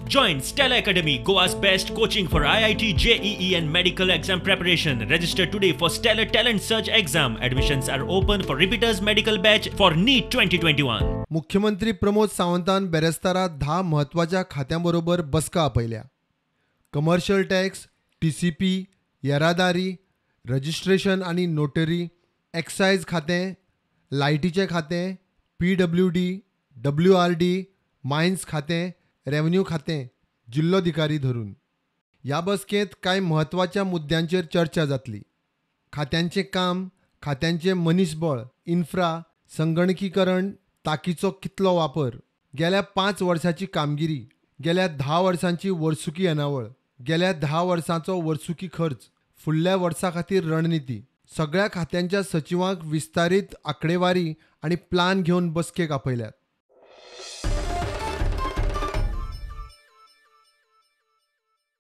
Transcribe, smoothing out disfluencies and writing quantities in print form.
Join Stella Academy, Goa's best coaching for IIT, JEE and medical exam preparation. Register today for Stellar Talent Search exam. Admissions are open for repeaters medical batch for NEET 2021. मुख्यमंत्री प्रमोद सावंतान बेरेस्तारा 10 म्हत्वाच्या खात्यां बरोबर बसका आपयल्या. Commercial tax, TCP, येरादारी, registration आनी notary, excise खातें, लायटीचें खातें, पीडब्ल्यूडी, डब्ल्यूआरडी, मायन्स खातें, रेव्हन्यू खातें, जिल्लोधिकारी धरून. ह्या बसकेंत कांय म्हत्वाच्या मुद्द्यांचेर चर्चा जातली. खात्यांचें काम, खात्यांचें मनीसबळ, इन्फ्रा, संगणकीकरण, ताकीचो कितलो वापर, गेल्या 5 वर्सांची कामगिरी, गेल्या 10 वर्सांची वर्सुकी येणावळ, गेल्या 10 वर्सांचो वर्सुकी खर्च, फुडल्या वर्सा खातीर रणनिती. सगळ्या खात्यांच्या सचिवांक विस्तारीत आंकडेवारी आनी प्लान घेवन बसकेक आपयल्यात.